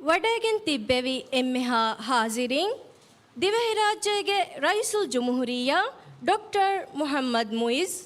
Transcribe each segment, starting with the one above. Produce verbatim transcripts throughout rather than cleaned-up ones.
ވަޑައިގެން ތިއްބެވި އެންމެހާ ހާޒިރީން، ދިވެހިރާއްޖޭގެ ރައީސުލްޖުމްހޫރިއްޔާ ޑޮކްޓަރ މުޙައްމަދު މުޢިއްޒު.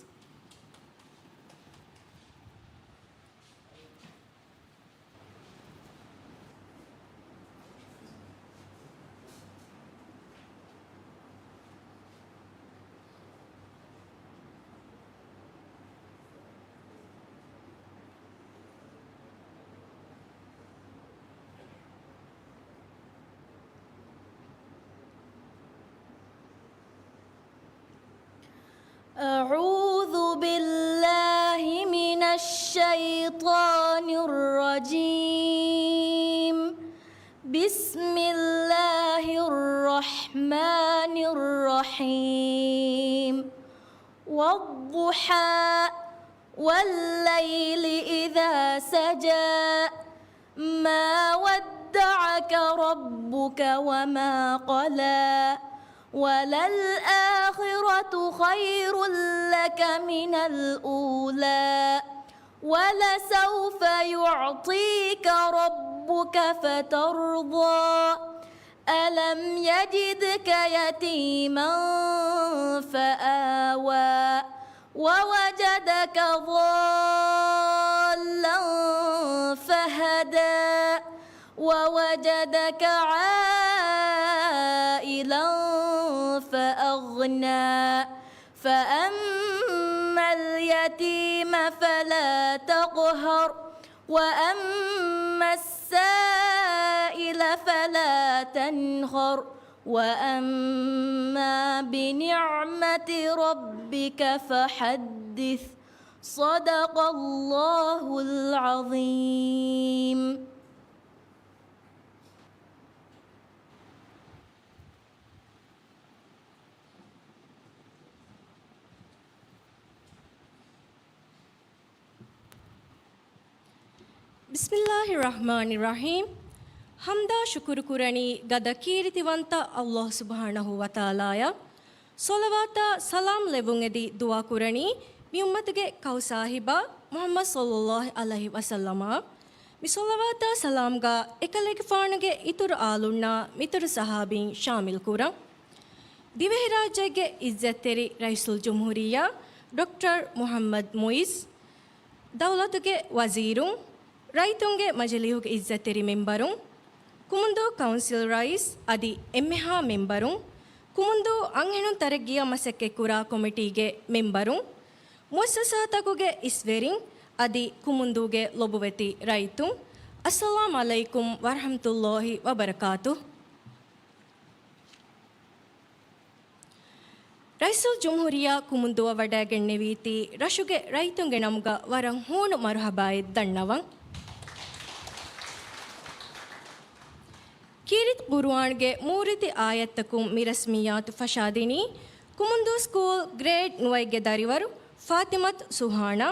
أعوذ بالله من الشيطان الرجيم. بسم الله الرحمن الرحيم. والضحى. والليل إذا سجى. ما ودعك ربك وما قلى. وللآخرة خير لك من الأولى. ولسوف يعطيك ربك فترضى. ألم يجدك يتيما فآوى. ووجدك ضالا فهدى. ووجدك عائلا فأغنى. فأما اليتيم فلا تقهر. وأما السائل فلا تنهر. وأما بنعمة ربك فحدث. صدق الله العظيم. بسم الله الرحمن الرحيم. ޙަމްދާ ޝުކުރު ކުރަނީ ގަދަ ކީރިތިވަންތަ ﷲ ސުބްޙާނަހޫ ވަތަޢާލާއަށް. ޞަލަވާތާ ސަލާމް ލެއްވުން އެދި ދުޢާ ކުރަނީ މި އުއްމަތުގެ ކައު ސާހިބާ މުޙައްމަދު ޞައްލައްލާހު ޢަލައިހި ވަސައްލަމަށް. މި ޞަލަވާތާ ސަލާމްގަ އެކަލޭގެފާނުގެ އިތުރު އާލުންނާ މިތުރު ޞަޙާބީން ޝާމިލް ކުރަން. ދިވެހިރާއްޖޭގެ ޢިއްޒަތްތެރި ރައީސުލްޖުމްހޫރިއްޔާ ޑޮކްޓަރ މުޙައްމަދު މުޢިއްޒު، ދައުލަތުގެ ވަޒީރުން، ރައްޔިތުންގެ މަޖިލީހުގެ ޢިއްޒަތްތެރި މެންބަރުން، ކުމުންދޫ ކައުންސިލް ރައީސް އަދި އެންމެހާ މެންބަރުން، ކުމުންދޫ އަންހެނުން ތަރައްގީއަށް މަސައްކަތްކުރާ ކޮމިޓީގެ މެންބަރުން، މުއައްސަސާތަކުގެ އިސްވެރިން އަދި ކުމުންދޫގެ ލޮބުވެތި ރައްޔިތުން، އައްސަލާމް ޢަލައިކުމް ވަރަޙްމަތުﷲ ވަބަރަކާތުހު. ރައީސުލްޖުމްހޫރިއްޔާ ކުމުންދޫއަށް ވަޑައިގެންނެވީތީ، ރަށުގެ ރައްޔިތުންގެ ނަމުގަ ވަރަށް ހޫނު މަރުޙަބާއެއް ދަންނަވަން. ކީރިތި ޤުރުއާންގެ މޫރިތި އާޔަތްތަކުން މި ރަސްމިއްޔާތު ފަށާދިނީ، ކުމުންދޫ ސްކޫލް ގްރޭޑް ނުވައެއްގެ ދަރިވަރު ފާތިމަތު ސުހާނާ.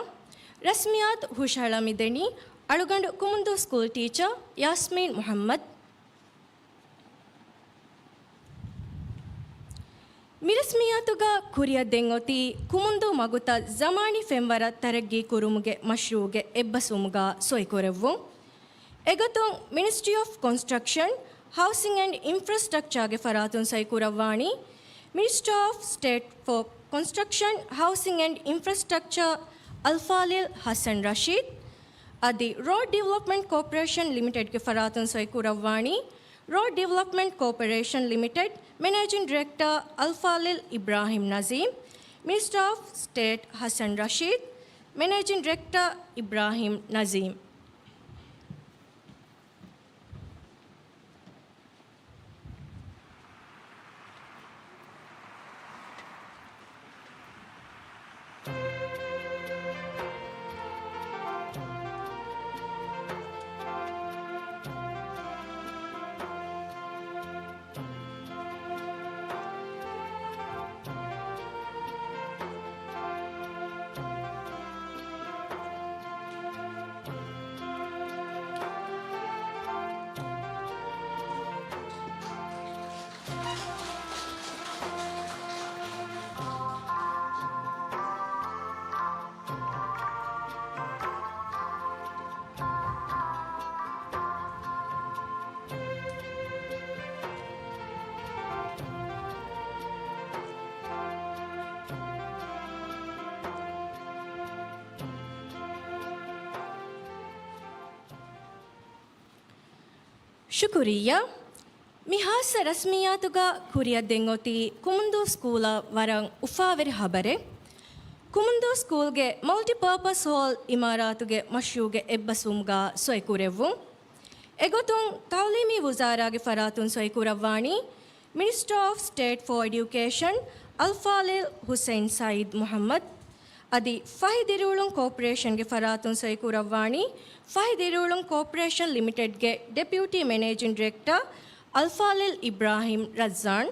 ރަސްމިއްޔާތު ހުށަހަޅަމިދެނީ، އަޅުގަނޑު ކުމުންދޫ ސްކޫލް ޓީޗަރ ޔާސްމީން މުޙައްމަދު. މި ރަސްމިއްޔާތުގަ ކުރިއަށް ދޭން އޮތީ ކުމުންދޫ މަގުތައް ޒަމާނީ ފެންވަރަށް ތަރައްގީ ކުރުމުގެ މަޝްރޫޢުގެ އެއްބަސްވުމުގަ ސޮއިކުރެއްވުން. އެގޮތުން މިނިސްޓްރީ އޮފް ކޮންސްޓްރަކްޝަން، ހައުސިން އެންޑް އިންފްރާސްޓްރަކްޗާގެ ފަރާތުން ސޮއިކުރައްވާނީ މިނިސްޓަރ އޮފް ސްޓޭޓް ފޯ ކޮންސްޓްރަކްޝަން، ހައުސިން އެންޑް އިންފްރާސްޓްރަކްޗާ އަލްފާޟިލް ޙަސަން ރަޝީދު. އަދި ރޯޑް ޑިވެލޮޕްމަންޓް ކޯޕަރޭޝަން ލިމިޓެޑްގެ ފަރާތުން ސޮއިކުރައްވާނީ ރޯޑް ޑިވެލޮޕްމަންޓް ކޯޕަރޭޝަން ލިމިޓެޑް މެނޭޖިން ޑިރެކްޓަރ އަލްފާޟިލް އިބްރާހިމް ނަޒީމް، މިނިސްޓަރ އޮފް ސްޓޭޓް ޙަސަން ރަޝީދު، މެނޭޖިން ޑިރެކްޓަރ އިބްރާހިމް ނަޒީމް. ޝުކުރިއްޔާ. މި ހާއްސަ ރަސްމިއްޔާތުގަ ކުރިއަށް ދެން އޮތީ ކުމުންދޫ ސްކޫލަށް ވަރަށް އުފާވެރި ހަބަރެއް. ކުމުންދޫ ސްކޫލްގެ މަލްޓިޕާޕަސް ހޯލް އިމާރާތުގެ މަޝްރޫޢުގެ އެއްބަސްވުމުގަ ސޮއިކުރެއްވުން. އެގޮތުން ތަޢުލީމީ ވުޒާރާގެ ފަރާތުން ސޮއިކުރައްވާނީ މިނިސްޓަރ އޮފް ސްޓޭޓް ފޯ އެޑިއުކޭޝަން އަލްފާޟިލް ޙުސައިން ސަޢީދު މުޙައްމަދު. އަދި ފަހި ދިރިއުޅުން ކޯޕަރޭޝަންގެ ފަރާތުން ސޮއިކުރައްވާނީ ފަހި ދިރިއުޅުން ކޯޕަރޭޝަން ލިމިޓެޑްގެ ޑެޕިއުޓީ މެނޭޖިން ޑިރެކްޓަރ އަލްފާޟިލް އިބްރާހިމް ރައްޒާން.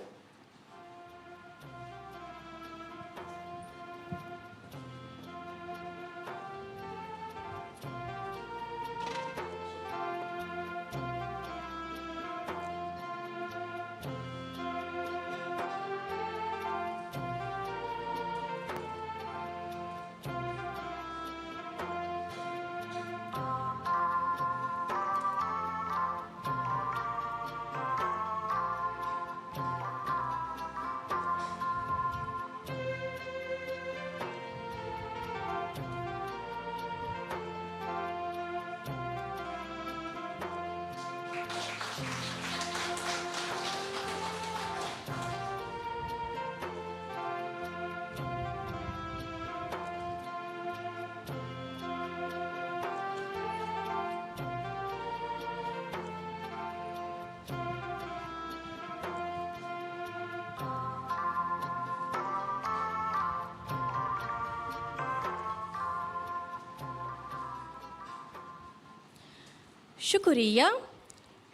ޝުކުރިއްޔާ.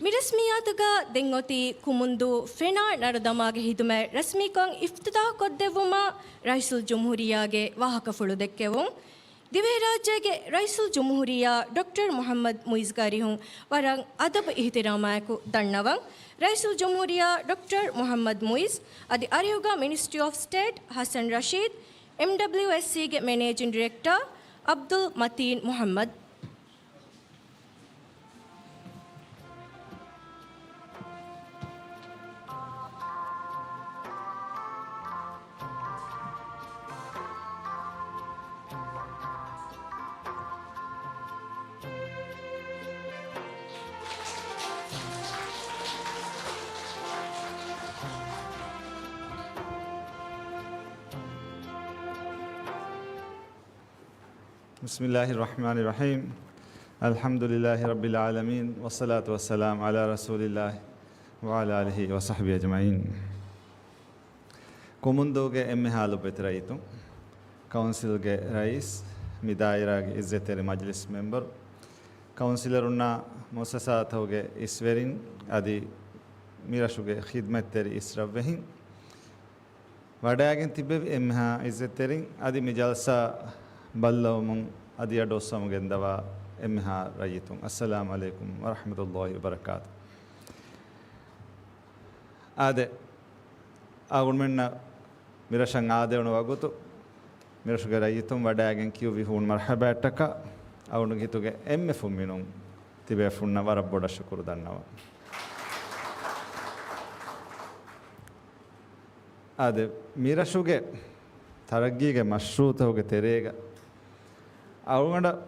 މި ރަސްމިއްޔާތުގަ ދެން އޮތީ ކުމުންދޫ ފެނާ ނަރުދަމާގެ ހިދުމަތް ރަސްމީކޮށް އިފްތިތާޙު ކޮށްދެއްވުމަށް ރައީސުލްޖުމްހޫރިއްޔާގެ ވާހަކަފުޅު ދެއްކެވުން. ދިވެހިރާއްޖޭގެ ރައީސުލްޖުމްހޫރިއްޔާ ޑޮކްޓަރ މުޙައްމަދު މުޢިއްޒުގެ އަރިހުން ވަރަށް އަދަބު އިޙްތިރާމާއެކު ދަންނަވަން. ރައީސުލްޖުމްހޫރިއްޔާ ޑޮކްޓަރ މުޙައްމަދު މުޢިއްޒު އަދި އަރިހުގަ މިނިސްޓްރީ އޮފް ސްޓޭޓް ޙަސަން ރަޝީދު، އެމްޑަބްލިއުއެސްސީގެ މެނޭޖިން ޑިރެކްޓަރ އަބްދުލް މަތީން މުޙައްމަދު. بسم الله الرحمن الرحيم. الحمد لله رب العالمين، والصلاة والسلام على رسول الله وعلى آله وصحبه أجمعين. ކުމުންދޫގެ އެންމެހާ ލޮބުވެތި ރައްޔިތުން، ކައުންސިލްގެ ރައީސް، މި ދާއިރާގެ އިއްޒަތްތެރި މަޖިލިސް މެމްބަރު، ކައުންސިލަރުންނާ މުއައްސަސާތަކުގެ އިސްވެރިން، އަދި މި ރަށުގެ ޚިދްމަތްތެރި އިސްރަށްވެހިން، ވަޑައިގެން ތިއްބެވި އެންމެހާ އިއްޒަތްތެރިން، އަދި މި ޖަލްސާ ބައްލަވަމުން އަދި އަޑުއޮއްސަމުން ގެންދަވާ އެންމެހާ ރައްޔިތުން، އައްސަލާމު ޢަލައިކުމް ވަރަޙްމަތުﷲި ވަބަރަކާތު. އާދެ، އަޅުގަނޑުމެންނަށް މިރަށަށް އާދެވުނު ވަގުތު، މިރަށުގެ ރައްޔިތުން ވަޑައިގެން ކިޔުއްވި ހޫނު މަރްޙަބާއަށްޓަކާ، އަޅުގަނޑުގެ ހިތުގެ އެންމެ ފުންމިނުން ތިބޭފުންނަށް ވަރަށް ބޮޑަށް ޝުކުރު ދަންނަވަން. އާދެ، މިރަށުގެ ތަރައްގީގެ މަޝްރޫޢުތަކުގެ ތެރޭގަ އަޅުގަނޑަށް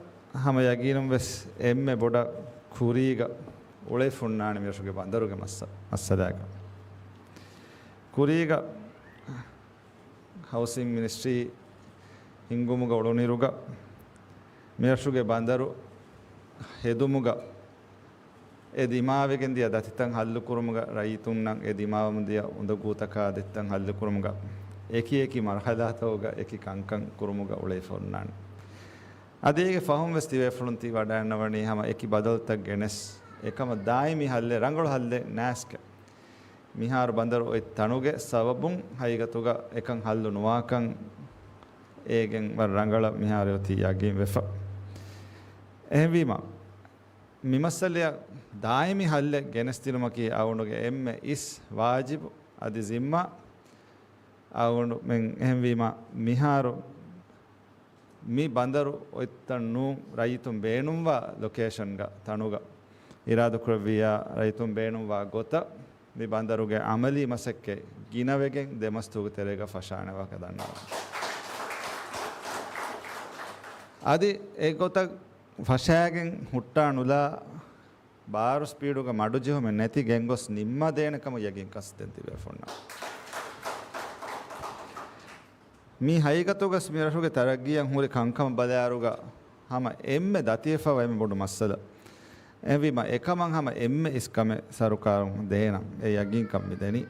ހަމަ ޔަގީނުން ވެސް އެންމެ ބޮޑަށް ކުރީގަ އުޅެފުންނާނެ މިރަށުގެ ބަނދަރުގެ މައްސަ-، މައްސަލާގަ. ކުރީގަ ހައުސިން މިނިސްޓްރީ ހިންގުމުގަ އުޅުނުއިރުގަ، މިރަށުގެ ބަނދަރު ހެދުމުގަ އެ ދިމާވެގެން ދިޔަ ދަތިތައް ހައްލުކުރުމުގަ، ރައްޔިތުންނަށް އެ ދިމާވަމުން ދިޔަ އުނދަގޫތަކާ ދަތިތައް ހައްލުކުރުމުގަ، އެކި އެކި މަރުޙަލާތަކުގަ އެކި ކަންކަން ކުރުމުގަ އުޅެފަ އޮންނާނެ. އަދި އޭގެ ފަހުން ވެސް ތިބޭފުޅުން ތި ވަޑައިގަންނަވަނީ ހަމަ އެކި ބަދަލުތައް ގެނެސް، އެކަމަށް ދާއިމީ ހައްލެއް، ރަނގަޅު ހައްލެއް ނާސްކެ. މިހާރު ބަނދަރު އޮތް ތަނުގެ ސަބަބުން ހަގީގަތުގަ އެކަން ހައްލު ނުވާކަން އޭގެން ވަރަށް ރަނގަޅަށް މިހާރު އޮތީ ޔަގީން ވެފަ. އެހެންވީމަ، މި މައްސަލަޔަށް ދާއިމީ ހައްލެއް ގެނެސްދިނުމަކީ އަޅުގަނޑުގެ އެންމެ އިސް ވާޖިބު އަދި ޒިންމާ. އަޅުގަނޑުމެން އެހެންވީމަ، މިހާރު މި ބަނދަރު އޮތްތަން ނޫން، ރައްޔިތުން ބޭނުންވާ ލޮކޭޝަންގަ، ތަނުގަ އިރާދަކުރެއްވިއްޔާ، ރައްޔިތުން ބޭނުންވާ ގޮތަށް މި ބަނދަރުގެ ޢަމަލީ މަސައްކަތް ގިނަވެގެން ދެމަސްތުގެ ތެރޭގަ ފަށާނެ ވާހަކަ ދަންނަވަން. އަދި އެގޮތަށް ފަށާގެން ހުއްޓާ ނުލާ ބާރު ސްޕީޑުގަ މަޑުޖެހުމެއް ނެތި ގެންގޮސް ނިންމާދޭނެ ކަމަށް ޔަގީން ކަސްތެން ތިބޭފުންނަށް. މި ހަގީގަތުގަސް މި ރަށުގެ ތަރައްގީއަށް ހުރި ކަންކަމަށް ބަލާއިރުގަ ހަމަ އެންމެ ދަތިވެފަވާ އެންމެ ބޮޑު މައްސަލަ. އެހެންވީމަ އެކަމަށް ހަމަ އެންމެ އިސްކަމެއް ސަރުކާރުން ދޭނަން އެ ޔަގީންކަން މި ދެނީ.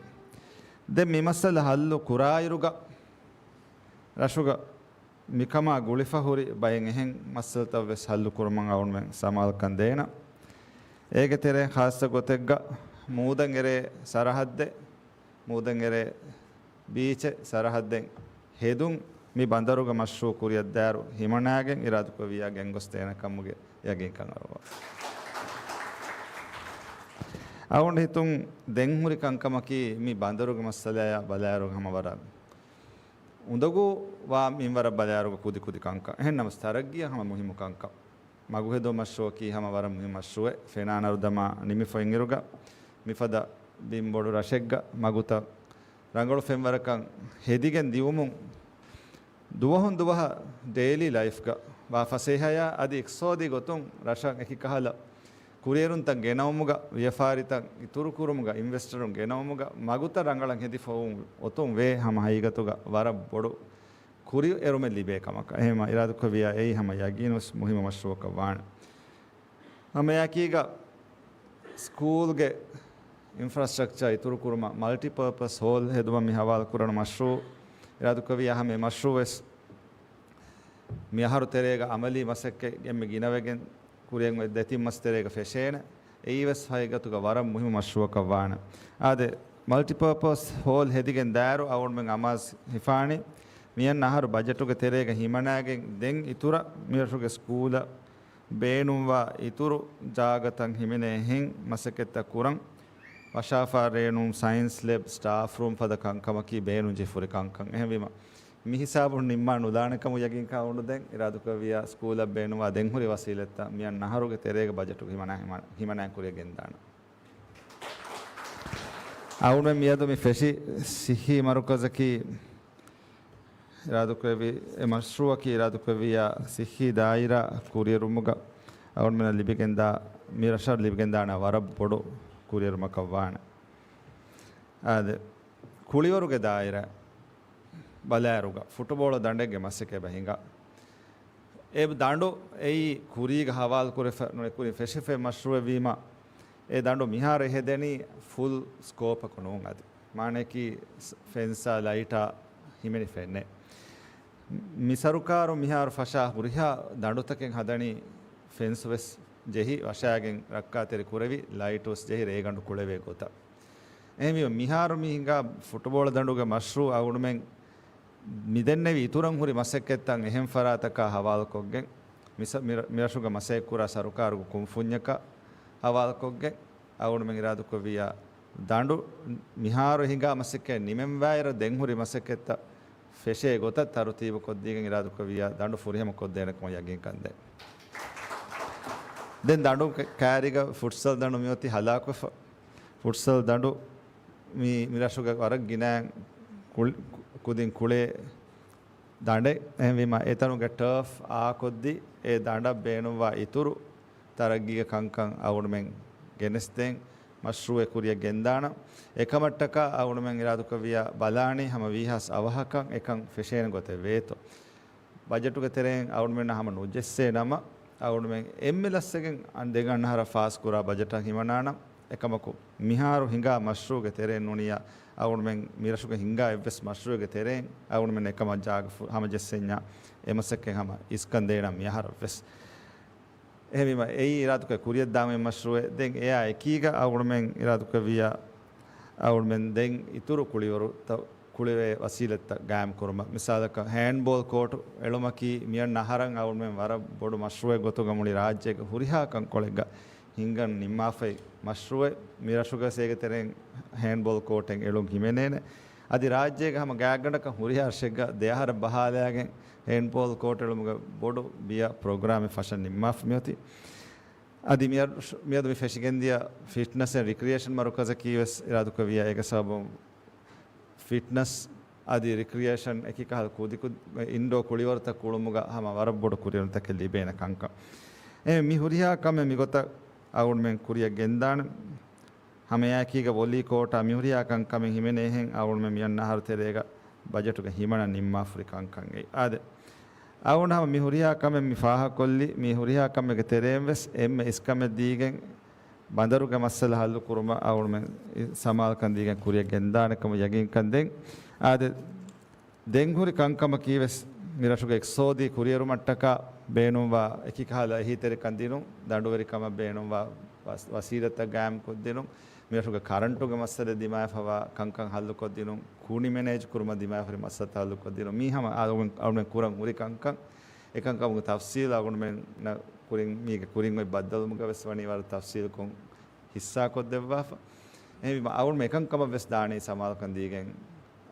ދެން މި މައްސަލަ ހައްލު ކުރާއިރުގަ ރަށުގަ މިކަމާ ގުޅިފަ ހުރި ބައެއް އެހެން މައްސަލަތައް ވެސް ހައްލު ކުރުމަށް އަޅުގަނޑުމެން ސަމާލުކަން ދޭނަން. އޭގެ ތެރެއިން ޚާއްޞަ ގޮތެއްގަ މޫދަށް އެރޭ ސަރަހައްދެއް، މޫދަށް އެރޭ ބީޗެއް ސަރަހައްދެއް ހެދުން މި ބަނދަރުގެ މަޝްރޫޢު ކުރިއަށްދާއިރު ހިމަނާގެން އިރާދަކުރެއްވިއްޔާ ގެންގޮސްދޭނެ ކަމުގެ ޔަގީންކަން އަރުވާ. އަޅުގަނޑު ހިތުން ދެން ހުރި ކަންކަމަކީ މި ބަނދަރުގެ މައްސަލަޔާ ބަލާއިރު ހަމަ ވަރަށް އުނދަގޫވާ މިންވަރަށް ބަލާއިރުގަ ކުދިކުދި ކަންކަން. އެހެންނަމަސް ތަރައްގީއަށް ހަމަ މުހިއްމު ކަންކަން. މަގުހެދުމަށް ޝޯކީ ހަމަ ވަރަށް މުހިއްމު މަޝްރޫޢެއް. ފެނާނަރު ދަމާ ނިމިފައި އިރުގަ މިފަދަ ބިން ބޮޑު ރަށެއްގަ މަގުތައް ރަނގަޅު ފެންވަރަކަށް ހެދިގެން ދިއުމުން ދުވަހުން ދުވަހަށް ޑެއިލީ ލައިފްގަ ވާ ފަސޭހަޔާ އަދި އިޤްތިޞާދީ ގޮތުން ރަށަށް އެކި ކަހަލަ ކުރިއެރުންތައް ގެނައުމުގަ، ވިޔަފާރިތައް އިތުރުކުރުމުގަ، އިންވެސްޓަރުން ގެނައުމުގަ، މަގުތައް ރަނގަޅަށް ހެދިފަ އޮތުން ވޭ ހަމަ ހަގީގަތުގަ ވަރަށް ބޮޑު ކުރިއެރުމެއް ލިބޭ ކަމަކަށް. އެހެންވީމަ އިރާދަކުރެއްވިއްޔާ އެއީ ހަމަ ޔަގީނުވެސް މުހިއްމު މަޝްރޫޢަކަށް ވާނެ. ހަމައެއާއެކީގަ ސްކޫލްގެ އިންފްރާސްޓްރަކްޗާ އިތުރުކުރުމަށް މަލްޓިޕާޕަސް ހޯލް ހެދުމަށް މި ހަވާލުކުރަން މަޝްރޫޢު އިރާދަކުރެއްވިއްޔާ ހަމަ އެ މަޝްރޫޢުވެސް މި އަހަރު ތެރޭގަ އަމަލީ މަސައްކަތް އެންމެ ގިނަވެގެން ކުރިއަށް އޮތް ދެތިން މަސް ތެރޭގަ ފެށޭނެ. އެއީވެސް ހަގީގަތުގަ ވަރަށް މުހިއްމު މަޝްރޫޢަކަށް ވާނެ. އާދެ، މަލްޓިޕާޕަސް ހޯލް ހެދިގެން ދާއިރު އަޅުގަނޑުމެން އަމާޒު ހިފާނީ މިއަންނަ އަހަރު ބަޖެޓުގެ ތެރޭގަ ހިމަނާގެން ދެން އިތުރަށް މިރަށުގެ ސްކޫލަށް ބޭނުންވާ އިތުރު ޖާގަތައް ހިމެނޭހެން މަސައްކަތްތައް ކުރަން. ވަށާފާރޭނުން، ސައިންސް ލެބް، ސްޓާފް ރޫމް ފަދަ ކަންކަމަކީ ބޭނުންޖެހިފަހުރި ކަންކަން. އެހެންވީމަ، މި ހިސާބުން ނިންމާ ނުލާނެ ކަމަށް ޔަގީންކަން އަޅުގަނޑު ދޭން. އިރާދަކުރެއްވިއްޔާ ސްކޫލަށް ބޭނުންވާ ދެންހުރި ވަސީލަތްތައް މިއަންނަ އަހަރުގެ ތެރޭގަ ބަޖެޓުގަ ހިމަނާ، ހިމަ-، ހިމަނާ ކުރިއަށް ގެންދާނަން. އަޅުގަނޑުމެން މިއަދު މި ފެށި ސިއްހީ މަރުކަޒަކީ އިރާދަކުރެއްވި، އެ މަޝްރޫޢަކީ އިރާދަކުރެއްވިއްޔާ ސިއްހީ ދާއިރާ ކުރިއެރުމުގަ އަޅުގަނޑުމެންނަށް ލިބިގެންދާ، މި ރަށަށް ލިބިގެންދާނެ ވަރަށް ބޮޑު ކުރިއެރުމަކަށް ވާނެ. އާދެ، ކުޅިވަރުގެ ދާއިރާ ބަލާއިރުގަ ފުޓުބޯޅަ ދަނޑެއްގެ މަސައްކަތް އެބަ ހިނގާ. އެ ދަނޑު އެއީ ކުރީގަ ހަވާލު ކުރެފަ ނުވެ ކުރިން ފެށިފައި މަޝްރޫޢެއް ވީމަ، އެ ދަނޑު މިހާރު އެ ހެދެނީ ފުލް ސްކޯޕަކު ނޫން އަދި. މާނައަކީ ފެންސާ ލައިޓާ ހިމެނި ފެންނެއް. މި ސަރުކާރު މިހާރު ފަށާ ހުރިހާ ދަނޑުތަކެއް ހަދަނީ ފެންސް ވެސް ޖެހި ވަށާގެން ރައްކާތެރި ކުރެވި، ލައިޓު ވެސް ޖެހި ރޭގަނޑު ކުޅެވޭ ގޮތަށް. އެހެންވީމަ، މިހާރު މި ހިނގާ ފުޓުބޯޅަ ދަނޑުގެ މަޝްރޫޢު އަޅުގަނޑުމެން މިދެންނެވި އިތުރަށް ހުރި މަސައްކަތްތައް އެހެން ފަރާތަކާ ހަވާލުކޮށްގެން، މިސަ-، މިރަ-، މިރަށުގަ މަސައްކަތްކުރާ ސަރުކާރުގެ ކުންފުންޏަކާ ހަވާލުކޮށްގެން، އަޅުގަނޑުމެން އިރާދަކުރެއްވިއްޔާ، ދަނޑު މިހާރު ހިނގާ މަސައްކަތް ނިމެންވާއިރު ދެން ހުރި މަސައްކަތްތައް ފެށޭ ގޮތަށް ތަރުތީބު ކޮށްދީގެން އިރާދަކުރެއްވިއްޔާ، ދަނޑު ފުރިހަމަ ކޮށްދޭނެ ކަމަށް ޔަގީންކަން ދޭން. ދެން ދަނޑު ކަ-، ކައިރީގަ ފުޓްސަލް ދަނޑު މިއޮތީ ހަލާކުވެފަ. ފުޓްސަލް ދަނޑު މި، މި ރަށުގަ ވަރަށް ގިނައިން ކުޅި-، ކުދިން ކުޅޭ ދަނޑެއް. އެހެންވީމަ، އެތަނުގެ ޓާފް އާކޮށްދީ، އެ ދަނޑަށް ބޭނުންވާ އިތުރު ތަރައްގީގެ ކަންކަން އަޅުގަނޑުމެން ގެނެސްދޭން، މަޝްރޫޢެއް ކުރިއަށް ގެންދާނަން. އެކަމަށްޓަކާ އަޅުގަނޑުމެން އިރާދަކުރެއްވިއްޔާ ބަލާނީ ހަމަ ވީހާވެސް އަވަހަކަށް އެކަން ފެށޭނެ ގޮތެއް ވޭތޯ. ބަޖެޓުގެ ތެރެއިން އަޅުގަނޑުމެންނަށް ހަމަ ނުޖެއްސޭ ނަމަ، އަޅުގަނޑުމެން އެންމެ ލަސްވެގެން އަން ދެން އަންނަ އަހަރަށް ފާސްކުރާ ބަޖެޓަށް ހިމަނާނަން. އެކަމަކު، މިހާރު ހިނގާ މަޝްރޫޢުގެ ތެރެއިން ނޫނިއްޔާ، އަޅުގަނޑުމެން މިރަށުގަ ހިނގާ އެއްވެސް މަޝްރޫޢެއްގެ ތެރެއިން އަޅުގަނޑުމެން އެކަމަށް ޖާގަ ފު-، ހަމަޖެއްސެންޏާ، އެ މަސައްކަތް ހަމަ އިސްކަން ދޭނަން މިއަހަރަށްވެސް. އެހެންވީމަ، އެއީ އިރާދަކުރެ ކުރިއަށްދާން މަޝްރޫޢެއް. ދެން އެއާ އެކީގަ އަޅުގަނޑުމެން އިރާދަކުރެއްވިއްޔާ، އަޅުގަނޑުމެން ދެން އިތުރު ކުޅިވަރުތައް ކުޅެވޭ ވަސީލަތްތައް ގާއިމްކުރުމަށް. މިސާލަކަށް، ހޭންޑްބޯލް ކޯޓު އެޅުމަކީ މިއަންނަ އަހަރަށް އަޅުގަނޑުމެން ވަރަށް ބޮޑު މަޝްރޫޢެއް ގޮތުގަ މުޅި ރާއްޖޭގެ ހުރިހާ ކަންކޮޅެއްގަ ހިންގަން ނިންމާފައި މަޝްރޫޢެއް. މިރަށުގަ އޭގެ ތެރެއިން ހޭންޑްބޯލް ކޯޓެއް އެޅުން ހިމެނޭނެ. އަދި ރާއްޖޭގެ ހަމަ ގާތްގަނޑަކަށް ހުރިހާ ރަށެއްގަ ދެއަހަރަށް ބަހާލާގެން ހޭންޑްބޯލް ކޯޓު އެޅުމުގެ ބޮޑު ބިޔަ ޕްރޮގްރާމެއް ފަށަން ނިންމާފަ މިއޮތީ. އަދި މިއަ-، މިއަދު މި ފެށިގެންދިޔަ ފިޓްނަސް އެންޑް ރިކްރިއޭޝަން މަރުކަޒަކީ ވެސް އިރާދަކުރެއްވިއްޔާ، އޭގެ ސަބަބުން ފިޓްނަސް އަދި ރިކްރިއޭޝަން އެކި ކަހަލަ ކުދިކުދި އިންޑޯ ކުޅިވަރުތައް ކުޅުމުގަ ހަމަ ވަރަށް ބޮޑު ކުރިއެރުންތަކެއް ލިބޭނެ ކަންކަން. އެ މި ހުރިހާ ކަމެއް މިގޮތަށް އަޅުގަނޑުމެން ކުރިއަށް ގެންދާނެ. ހަމައެއާއެކީގަ ވޮލީ ކޯޓާ މިހުރިހާ ކަންކަމެއް ހިމެނޭހެން އަޅުގަނޑުމެން މިއަންނަ އަހަރު ތެރޭގަ ބަޖެޓުގަ ހިމަނަން ނިންމާފުރި ކަންކަން އެއީ. އާދެ، އަޅުގަނޑު ހަމަ މި ހުރިހާ ކަމެއް މި ފާހަގަކޮށްލީ، މި ހުރިހާ ކަމެއްގެ ތެރެއިން ވެސް އެންމެ އިސްކަމެއް ދީގެން ބަނދަރުގެ މައްސަލަ ހައްލު ކުރުމަށް އަޅުގަނޑުމެން ސަމާލުކަން ދީގެން ކުރިއަށް ގެންދާނެ ކަމަށް ޔަގީންކަން ދޭން. އާދެ، ދެން ހުރި ކަންކަމަކީ ވެސް މި ރަށުގެ އިޤްތިޞާދީ ކުރިއެރުމަށްޓަކާ ބޭނުންވާ އެކިކަހަލަ އެހީތެރިކަން ދިނުން، ދަނޑުވެރިކަމަށް ބޭނުންވާ ވަސް-، ވަސީލަތްތައް ގާއިމްކޮށްދިނުން، މި ރަށުގެ ކަރަންޓުގެ މައްސަލަ ދިމާވެފަވާ ކަންކަން ހައްލުކޮށްދިނުން، ކުނި މެނޭޖް ކުރުމަށް ދިމާވެފަ ހުރި މައްސަލަތައް ހައްލުކޮށްދިނުން، މީ ހަމަ އަޅުގަނޑު، އަޅުގަނޑުމެން ކުރަން ހުރި ކަންކަން. އެކަންކަމުގެ ތަފްސީލް އަޅުގަނޑުމެންނަށް ކުރިން، މީގެ ކުރިން އޮތް ބައްދަލުވުމުގަ ވެސް ވަނީ ވަރަށް ތަފްސީލުކޮށް ހިއްސާކޮށްދެއްވާފަ. އެހެންވީމަ އަޅުގަނޑު އެކަންކަމަށް ވެސް ދާނީ ސަމާލުކަން ދީގެން،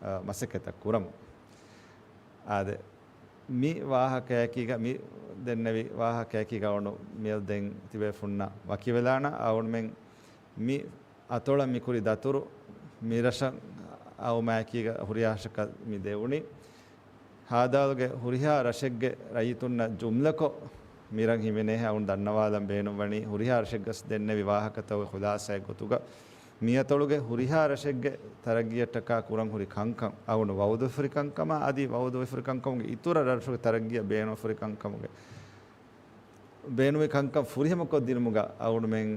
އަ، މަސައްކަތްތައް ކުރަމުން. އާދެ، މި ވާހަކަޔަކީގަ، މި ދެންނެވި ވާހަކަޔަކީގަ އަޅުގަނޑު މިއަދު ދެން ތިބޭފުންނަށް ވަކިވެލާނަން. އަޅުގަނޑުމެން މި އަތޮޅަށް މި ކުރި ދަތުރު މި ރަށަށް އައުމާއެކީގަ ހުރިހާ ރަށަކަށް މި ދެވުނީ. ހދ ގެ ހުރިހާ ރަށެއްގެ ރައްޔިތުންނަށް ޖުމްލަކޮށް މިރަށް ހިމެނޭހެން އަޅުގަނޑު ދަންނަވާލަން ބޭނުންވަނީ، ހުރިހާ ރަށެއްގަސް ދެންނެވި ވާހަކަތަކުގެ ޚުލާސާއެއް ގޮތުގަ، މިއަތޮޅުގެ ހުރިހާ ރަށެއްގެ ތަރައްގީއަށްޓަކާ ކުރަން ހުރި ކަންކަން، އަޅުގަނޑު ވައުދުވެފަ ހުރި ކަންކަމާ އަދި ވައުދުވެފަ ހުރި ކަންކަމުގެ އިތުރަށް ރަށުގެ ތަރައްގީއަށް ބޭނުންވެފަ ހުރި ކަންކަމުގެ ބޭނުންވި ކަންކަން ފުރިހަމަކޮށްދިނުމުގަ އަޅުގަނޑުމެން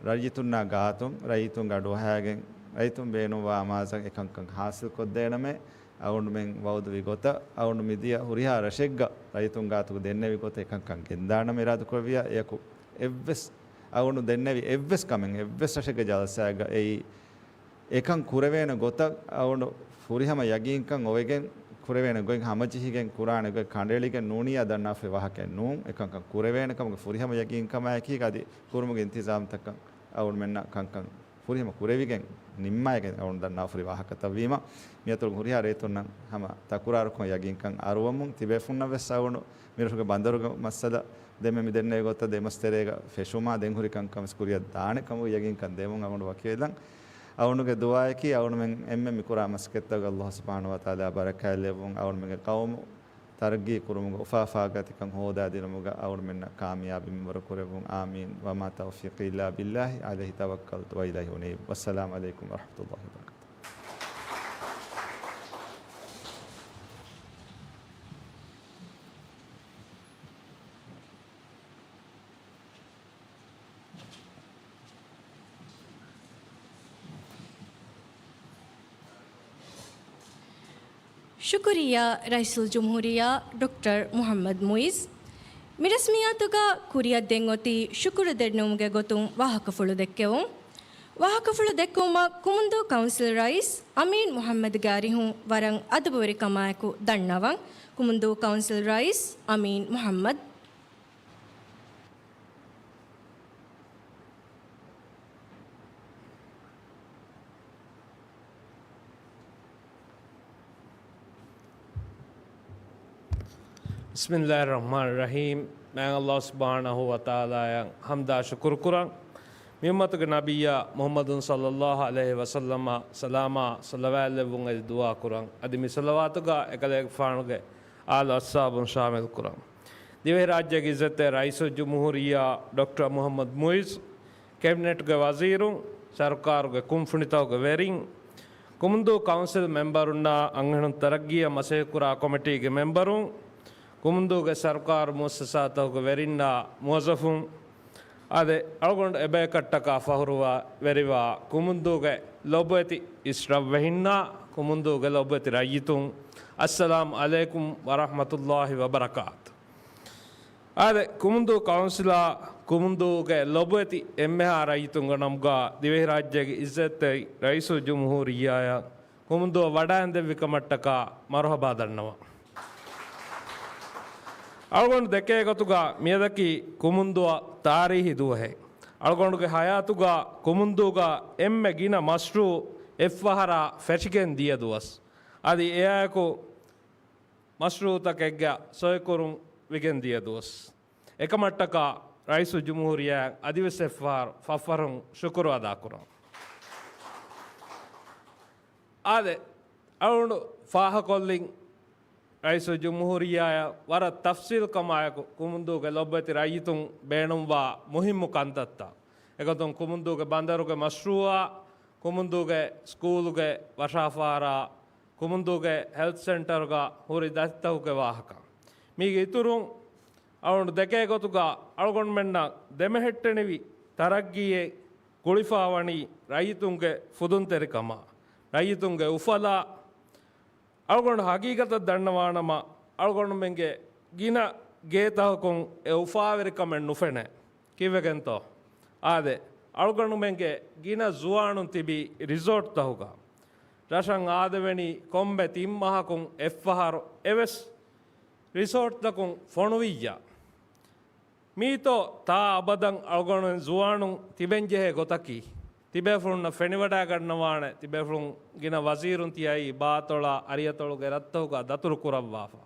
ރައްޔިތުންނާ ގާތުން، ރައްޔިތުންގެ އަޑުއަހާގެން، ރައްޔިތުން ބޭނުންވާ އަމާޒަށް އެކަންކަން ހާސިލްކޮށްދޭނަމޭ، އަޅުގަނޑުމެން ވައުދުވި ގޮތަށް، އަޅުގަނޑު މިދިޔަ ހުރިހާ ރަށެއްގަ ރައްޔިތުން ގާތުގަ ދެންނެވި ގޮތަށް އެކަންކަން ގެންދާނަމޭ އިރާދަކުރެއްވިޔާ، އެޔަކު އެއްވެސް، އަޅުގަނޑު ދެންނެވި އެއްވެސް ކަމެއް، އެއްވެސް ރަށެއްގެ ޖަލްސާއެއްގަ އެއީ، އެކަން ކުރެވޭނެ ގޮތަށް އަޅުގަނޑު ފުރިހަމަ ޔަގީންކަން އޮވެގެން، ކުރެވޭނެ ގޮތް ހަމަޖެހިގެން، ކުރާނެ ގޮތް ކަނޑައެޅިގެން ނޫނިއްޔާ ދަންނާފައި ވާހަކައެއް ނޫން. އެކަންކަން ކުރެވޭނެ ކަމުގެ ފުރިހަމަ ޔަގީންކަމާއެކީގަ އަދި ކުރުމުގެ އިންތިޒާމްތަކަށް އަޅުގަނޑުމެންނަށް ކަންކަން ފުރިހަމަ ކުރެވިގެން ނިންމާގެން އަޅުގަނޑު ދަންނާފަ ހުރި ވާހަކަތައް ވީމަ، މިއަތޮޅުގެ ހުރިހާ ރައްޔިތުންނަށް ހަމަ ތަކުރާރުކޮށް ޔަގީންކަން އަރުވަމުން، ތިބޭފުންނަށް ވެސް އަޅުގަނޑު މިރަށުގެ ބަނދަރުގެ މައްސަލަ ދެންމެ މި ދެންނެވި ގޮތަށް ދެމަސް ތެރޭގަ ފެށުމާ ދެން ހުރި ކަންކަން ވެސް ކުރިއަށް ދާނެ ކަމުގެ ޔަގީންކަން ދެމުން އަޅުގަނޑު ވަކިވެލަން. އަޅުގަނޑުގެ ދުޢާއަކީ އަޅުގަނޑުމެން އެންމެ މި ކުރާ މަސައްކަތްތަކުގަ ﷲ ސުބްޙާނަހޫ ވަތަޢާލާ ބަރަކާތް ލެއްވުން، އަޅުގަނޑުމެންގެ ޤައުމު ތަރައްގީ ކުރުމުގަ އުފާ އުފާގަތިކަން ހޯދާދިނުމުގަ އަޅުގަނޑުމެންނަށް ކާމިޔާބީ މިންވަރު ކުރެއްވުން. އާމީން. ވަމާ ތައުފީޤީ އިއްލާ ބިއްލާހި ޢަލައިހި ތަވައްކަލްތު ވައިލައިހި އުނީބު. ވައްސަލާމު ޢަލައިކުމް ވަރަޙްމަތުﷲި ވަބަރަކާތުހު. ޝުކުރިއްޔާ ރައީސުލްޖުމްހޫރިއްޔާ ޑޮކްޓަރ މުޙައްމަދު މުޢިއްޒު. މި ރަސްމިއްޔާތުގަ ކުރިއަށް ދެން އޮތީ ޝުކުރު ދެންނެވުމުގެ ގޮތުން ވާހަކަފުޅު ދެއްކެވުން. ވާހަކަފުޅު ދެއްކުމަށް ކުމުންދޫ ކައުންސިލް ރައީސް އަމީން މުޙައްމަދުގެ އަރިހުން ވަރަށް އަދަބުވެރިކަމާއެކު ދަންނަވަން. ކުމުންދޫ ކައުންސިލް ރައީސް އަމީން މުޙައްމަދު. ބިސްމިއްލާހިއްރަޙްމާނިއްރަޙީމް. މާތް ﷲ ސުބްޙާނަހޫ ވަތަޢާލާއަށް ޙަމްދާ ޝުކުރުކުރަން. މި އުއްމަތުގެ ނަބިއްޔާ މުޙައްމަދު ޞައްލައްލާހު ޢަލައިހި ވަސައްލަމަށް ސަލާމާ ޞަލަވާތް ލެއްވުން އެދި ދުޢާ ކުރަން. އަދި މި ޞަލަވާތުގަ އެކަލޭގެފާނުގެ އާލު އަޞްޙާބުން ޝާމިލް ކުރަން. ދިވެހިރާއްޖޭގެ ޢިއްޒަތްތެރި ރައީސުލްޖުމްހޫރިއްޔާ ޑޮކްޓަރ މުޙައްމަދު މުޢިއްޒު، ކެބިނެޓްގެ ވަޒީރުން، ސަރުކާރުގެ ކުންފުނިތަކުގެ ވެރިން، ކުމުންދޫ ކައުންސިލް މެމްބަރުންނާ އަންހެނުން ތަރައްގީއަށް މަސައްކަތްކުރާ ކޮމިޓީގެ މެމްބަރުން، ކުމުންދޫގެ ސަރުކާރު މުއައްސަސާތަކުގެ ވެރިންނާ މުވައްޒަފުން، އާދެ، އަޅުގަނޑު އެބަޔަކަށްޓަކާ ފަހުރުވާ ވެރިވާ ކުމުންދޫގެ ލޮބުވެތި އިސްރަށްވެހިންނާ، ކުމުންދޫގެ ލޮބުވެތި ރައްޔިތުން، އައްސަލާމް ޢަލައިކުމް ވަރަޙްމަތުﷲި ވަބަރަކާތު. އާދެ، ކުމުންދޫ ކައުންސިލާ، ކުމުންދޫގެ ލޮބުވެތި އެންމެހާ ރައްޔިތުންގެ ނަމުގާ ދިވެހިރާއްޖޭގެ ޢިއްޒަތްތެރި ރައީސުލްޖުމްހޫރިއްޔާއަށް ކުމުންދުއަށް ވަޑައިންދެވި ކަމަށްޓަކާ މަރުޙަބާ ދަންނަވަން. އަޅުގަނޑު ދެކޭ ގޮތުގަ މިއަދަކީ ކުމުންދުއަށް ތާރީހީ ދުވަހެއް. އަޅުގަނޑުގެ ޙަޔާތުގަ ކުމުންދޫގަ އެންމެ ގިނަ މަޝްރޫޢު އެއްފަހަރާ ފެށިގެން ދިޔަ ދުވަސް. އަދި އެއާއެކު މަޝްރޫޢުތަކެއްގެ ސޮއިކުރުން ވިގެން ދިޔަ ދުވަސް. އެކަމަށްޓަކާ ރައީސުލްޖުމްހޫރިއްޔާއަށް އަދިވެސް އެއްފަހަރު ފަށްފަށުން ޝުކުރު އަދާކުރަން. އާދެ، އަޅުގަނޑު ފާހަގަކޮށްލިން ރައީސުލްޖުމްހޫރިއްޔާއަށް ވަރަށް ތަފްސީލްކަމާއެކު ކުމުންދޫގެ ލޮބުވެތި ރައްޔިތުން ބޭނުންވާ މުހިއްމު ކަންތައްތައް. އެގޮތުން ކުމުންދޫގެ ބަނދަރުގެ މަޝްރޫއާ، ކުމުންދޫގެ ސްކޫލުގެ ވަށާފާރާ، ކުމުންދޫގެ ހެލްތް ސެންޓަރުގަ ހުރި ދަތިތަކުގެ ވާހަކަ. މީގެ އިތުރުން އަޅުގަނޑު ދެކޭ ގޮތުގަ އަޅުގަނޑުމެންނަށް ދެމެހެއްޓެނިވި ތަރައްގީއެއް ގުޅިފާވަނީ ރައްޔިތުންގެ ފުދުންތެރިކަމާ، ރައްޔިތުންގެ އުފަލާ. އަޅުގަނޑު ހަގީގަތަށް ދަންނަވާނަމަ، އަޅުގަނޑުމެންގެ ގިނަ ގޭތަކުން އެ އުފާވެރިކަމެއް ނުފެނޭ. ކިއްވެގެންތޯ؟ އާދެ، އަޅުގަނޑުމެންގެ ގިނަ ޒުވާނުން ތިބީ ރިސޯޓްތަކުގަ. ރަށަށް އާދެވެނީ ކޮންމެ ތިން މަހަކުން އެއްފަހަރު އެވެސް ރިސޯޓްތަކުން ފޮނުވިއްޔާ. މީތޯ ތާ އަބަދަށް އަޅުގަނޑުމެން ޒުވާނުން ތިބެންޖެހޭ ގޮތަކީ؟ ތިބޭފުޅުންނަށް ފެނިވަޑައިގަންނަވާނެ، ތިބޭފުޅުން ގިނަ ވަޒީރުން ތިއައީ ބާއަތޮޅާ އަރިއަތޮޅުގެ ރަށްތަކުގަ ދަތުރު ކުރައްވާފަ.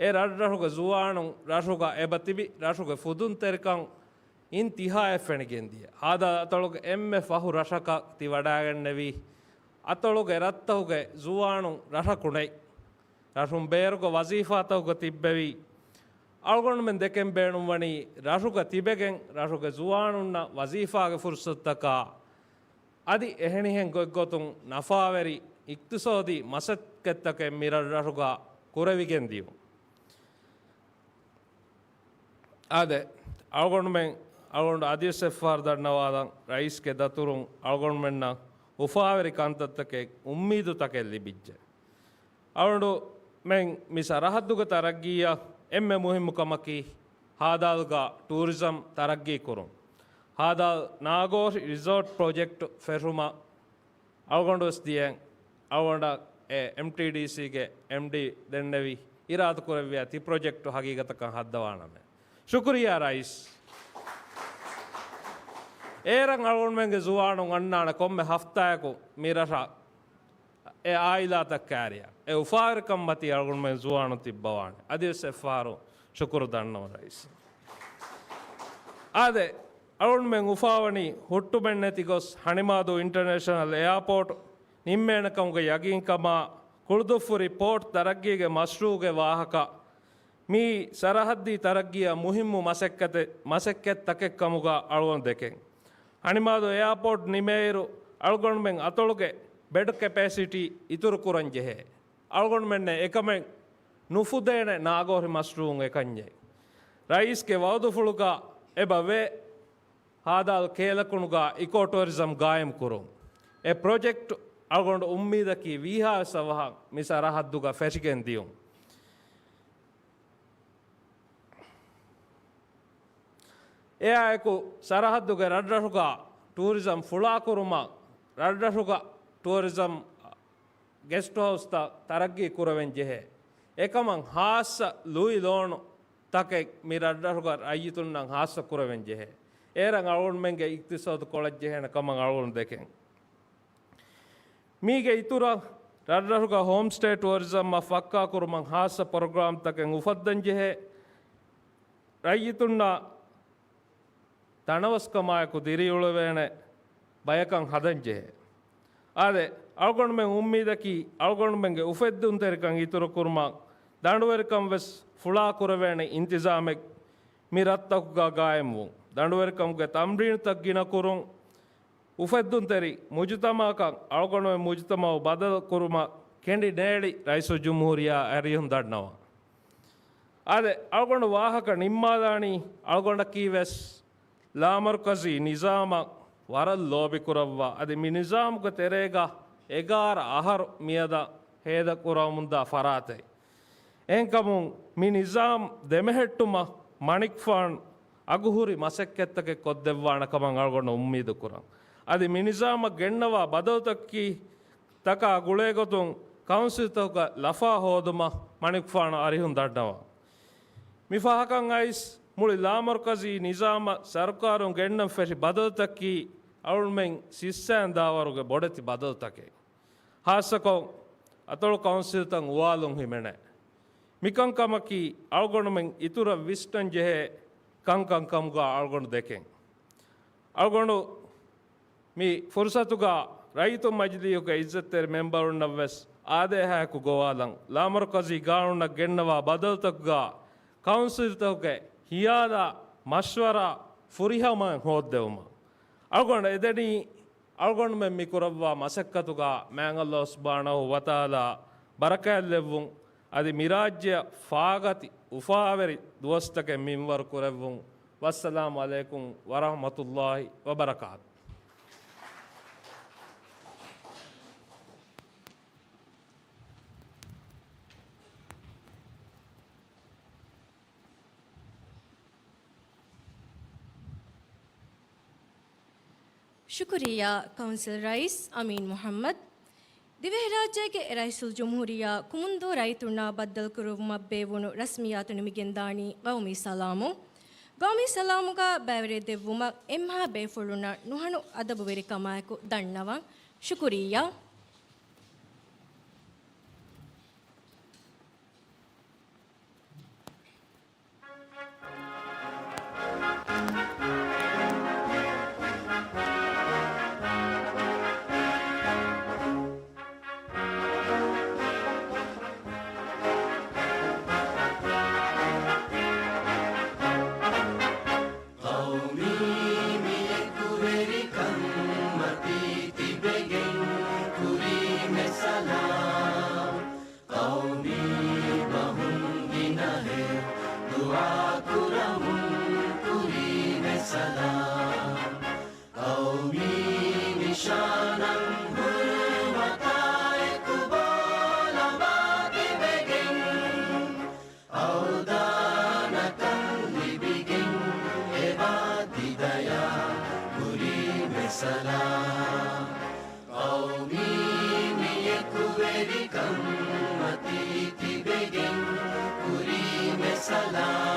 އެ ރަށްރަށުގެ ޒުވާނުން ރަށުގަ އެބަ ތިބި ރަށުގެ ފުދުންތެރިކަން އިންތިހާއަށް ފެނިގެންދިޔަ. ހާދަ އަތޮޅުގެ އެންމެ ފަހު ރަށަކަށް ތި ވަޑައިގެންނެވީ. އަތޮޅުގެ ރަށްތަކުގެ ޒުވާނުން ރަށަކު ނެތް. ރަށުން ބޭރުގެ ވަޒީފާތަކުގަ ތިއްބެވި. އަޅުގަނޑުމެން ދެކެން ބޭނުންވަނީ ރަށުގަ ތިބެގެން ރަށުގެ ޒުވާނުންނަށް ވަޒީފާގެ ފުރުސަތުތަކާ އަދި އެހެނިހެން ގޮތްގޮތުން ނަފާވެރި އިޤްތިޞާދީ މަސައްކަތްތަކެއް މި ރަށްރަށުގަ ކުރެވިގެން ދިޔުން. އާދެ، އަޅުގަނޑުމެން އަޅުގަނޑު އަދިވެސް އެއްފަހަރު ދަންނަވާލަން، ރައީސްގެ ދަތުރުން އަޅުގަނޑުމެންނަށް އުފާވެރި ކަންތައްތަކެއް، އުއްމީދުތަކެއް ލިބިއްޖެ. އަޅުގަނޑުމެން މި ސަރަހައްދުގެ ތަރައްގީއަށް އެންމެ މުހިއްމު ކަމަކީ، ހާދާލްގަ ޓޫރިޒަމް ތަރައްގީ ކުރުން. ހާދާލް ނާގޯރި ރިސޯޓް ޕްރޮޖެކްޓް ފެށުމަށް އަޅުގަނޑުވެސް ދިޔައިން އަޅުގަނޑަށް އެ އެމްޓީޑީސީގެ އެމްޑީ ދެންނެވި އިރާދަކުރެއްވިޔާ ތި ޕްރޮޖެކްޓު ހަގީގަތަކަށް ހައްދަވާނަމޭ. ޝުކުރިއްޔާ ރައީސް. އޭރަށް އަޅުގަނޑުމެންގެ ޒުވާނުން އަންނާނެ ކޮންމެ ހަފްތާއަކު މި ރަށަށް އެ އާއިލާތައް ކާރިޔާ. އެ އުފާވެރިކަން މަތީ އަޅުގަނޑުމެން ޒުވާނުން ތިއްބަވާނެ. އަދިވެސް އެއްފަހަރު ޝުކުރު ދަންނަވަން ރައީސް. އާދެ، އަޅުގަނޑުމެން އުފާވަނީ ހުއްޓުމެއްނެތި ގޮސް ހަނިމާދޫ އިންޓަރނޭޝަނަލް އެއާޕޯޓް ނިންމޭނެކަމުގެ ޔަގީންކަމާ، ކުޅުދުއްފުރި ޕޯޓް ތަރައްގީގެ މަޝްރޫޢުގެ ވާހަކަ، މީ ސަރަހައްދީ ތަރައްގީއަށް މުހިއްމު މަސައްކަތެއް، މަސައްކަތްތަކެއްކަމުގަ އަޅުގަނޑު ދެކެން. ހަނިމާދޫ އެއާޕޯޓް ނިމޭއިރު، އަޅުގަނޑުމެން އަތޮޅުގެ ބެޑް ކެޕޭސިޓީ އިތުރުކުރަން ޖެހޭ. އަޅުގަނޑުމެންނެއް އެކަމެއް ނުފުދޭނެ ނާގޯރި މަޝްރޫޢުން އެކަންޏެއް. ރައީސްގެ ވައުދުފުޅުގަ އެބަ ވޭ، ހާދާލް ކޭލަކުނުގަ އިކޯ ޓުއަރިޒަމް ގާއިމް ކުރުން. އެ ޕްރޮޖެކްޓް އަޅުގަނޑު އުއްމީދަކީ ވީހާވެސް އަވަހަށް މި ސަރަހައްދުގަ ފެށިގެން ދިޔުން. އެއާއެކު ސަރަހައްދުގެ ރަށްރަށުގަ ޓޫރިޒަމް ފުޅާކުރުމަށް، ރަށްރަށުގަ ޓޫރިޒަމް ގެސްޓް ހައުސްތައް ތަރައްގީ ކުރެވެން ޖެހޭ. އެކަމަށް ހާއްސަ ލުއި ލޯނު ތަކެއް މި ރަށްރަށުގަ ރައްޔިތުންނަށް ހާއްސަ ކުރެވެން ޖެހޭ. އޭރަށް އަޅުގަނޑުމެންގެ އިޤްތިޞާދު ކޮޅަށް ޖެހޭނެ ކަމަށް އަޅުގަނޑު ދެކެން. މީގެ އިތުރަށް، ރަށްރަށުގަ ހޯމްސްޓޭ ޓުއަރިޒަމްއަށް ފައްކާކުރުމަށް ހާއްސަ ޕްރޮގްރާމްތަކެއް އުފައްދަން ޖެހޭ. ރައްޔިތުންނަށް ތަނަވަސްކަމާއެކު ދިރިއުޅެވޭނެ ބަޔަކަށް ހަދަން ޖެހޭ. އާދެ، އަޅުގަނޑުމެން އުއްމީދަކީ، އަޅުގަނޑުމެންގެ އުފެއްދުންތެރިކަން އިތުރުކުރުމަށް، ދަނޑުވެރިކަން ވެސް ފުޅާކުރެވޭނެ އިންތިޒާމެއް މި ރަށްތަކުގަ ގާއިމްވުން، ދަނޑުވެރިކަމުގެ ތަމްރީނުތައް ގިނަކުރުން، އުފެއްދުންތެރި މުޖުތަމަޢަކަށް އަޅުގަނޑުމެން މުޖުތަމަޢު ބަދަލު ކުރުމަށް ކެނޑި ނޭޅި ރައީސުލްޖުމްހޫރިއްޔާ އަރިހުން ދަންނަވަން. އާދެ، އަޅުގަނޑު ވާހަކަ ނިންމާލާނީ، އަޅުގަނޑަކީ ވެސް ލާމަރުކަޒީ ނިޒާމަށް ވަރަށް ލޯބިކުރައްވާ، އަދި މި ނިޒާމުގެ ތެރޭގަ އެގާރަ އަހަރު މިއަދަށް ހޭދަކުރަމުންދާ ފަރާތެއް. އެހެންކަމުން މި ނިޒާމް ދެމެހެއްޓުމަށް މަނިކުފާނު އަގުހުރި މަސައްކަތްތަކެއް ކޮށްދެއްވާނެ ކަމަށް އަޅުގަނޑު އުއްމީދު ކުރަން. އަދި މި ނިޒާމަށް ގެންނަވާ ބަދަލުތަކަކީ، ތަކާ ގުޅޭގޮތުން ކައުންސިލްތަކުގަ ލަފާ ހޯދުމަށް މަނިކުފާނު އަރިހުން ދަންނަވަން. މި ފަހަކަށް އައިސް މުޅި ލާމަރުކަޒީ ނިޒާމަށް ސަރުކާރުން ގެންނަން ފެށި ބަދަލުތަކީ އަޅުގަނޑުމެން ސިއްސައިން ދާވަރުގެ ބޮޑެތި ބަދަލުތަކެއް. ހާއްސަކޮށް އަތޮޅު ކައުންސިލްތައް އުވާލުން ހިމެނޭ. މިކަންކަމަކީ އަޅުގަނޑުމެން އިތުރަށް ވިސްނަން ޖެހޭ ކަންކަން ކަމުގަ އަޅުގަނޑު ދެކެން. އަޅުގަނޑު މި ފުރުސަތުގަ ރައްޔިތުން މަޖިލީހުގެ އިއްޒަތްތެރި މެމްބަރުންނަށް ވެސް އާދޭހާއެކު ގޮވާލަން، ލާމަރުކަޒީ ގާނޫނަށް ގެންނަވާ ބަދަލުތަކުގަ ކައުންސިލްތަކުގެ ހިޔާލާ މަޝްވަރާ ފުރިހަމައިން ހޯއްދެވުމަށް. އަޅުގަނޑު އެދެނީ އަޅުގަނޑުމެން މި ކުރައްވާ މަސައްކަތުގަ މާތް ﷲ ސުބްޙާނަހޫ ވަތަޢާލާ ބަރަކާތްލެއްވުން، އަދި މި ރާއްޖެއަށް ފާގަތި އުފާވެރި ދުވަސްތަކެއް މިންވަރު ކުރެއްވުން. ވައްސަލާމު ޢަލައިކުމް ވަރަޙްމަތުﷲ ވަބަރަކާތު. ޝުކުރިއްޔާ ކައުންސިލް ރައީސް އަމީން މުޙައްމަދު. ދިވެހިރާއްޖޭގެ ރައީސުލްޖުމްހޫރިއްޔާ ކުމުންދޫ ރައްޔިތުންނާ ބައްދަލުކުރުވުމަށް ބޭއްވުނު ރަސްމިއްޔާތު ނިމިގެންދާނީ ގައުމީ ސަލާމުން. ގައުމީ ސަލާމުގަ ބައިވެރިވެ ދެއްވުމަށް އެންމެހާ ބޭފުޅުންނަށް ނުހަނު އަދަބުވެރިކަމާއެކު ދަންނަވަން. ޝުކުރިއްޔާ. ޤައުމީ މި އެކުވެރިކަން މަތީ ތިބެގެން ކުރީމެ ސަލާމް. ޤައުމީ ބަހުން ގިނަހެއް ދުޢާ ކުރަމުން ކުރީމެ ސަލާމް. ޤައުމީ ނިޝާނަށް ހުރުމަތާއެކު ބޯލަމާ ތިބެގެން، އަވްދާނަކަން ލިބިގެން އެބާ ތިދަޔާ ކުރީމެ ސަލާމް. ޤައުމީ މި އެކުވެރިކަން މަތީ ތިބެގެން ކުރީމެ ސަލާމް.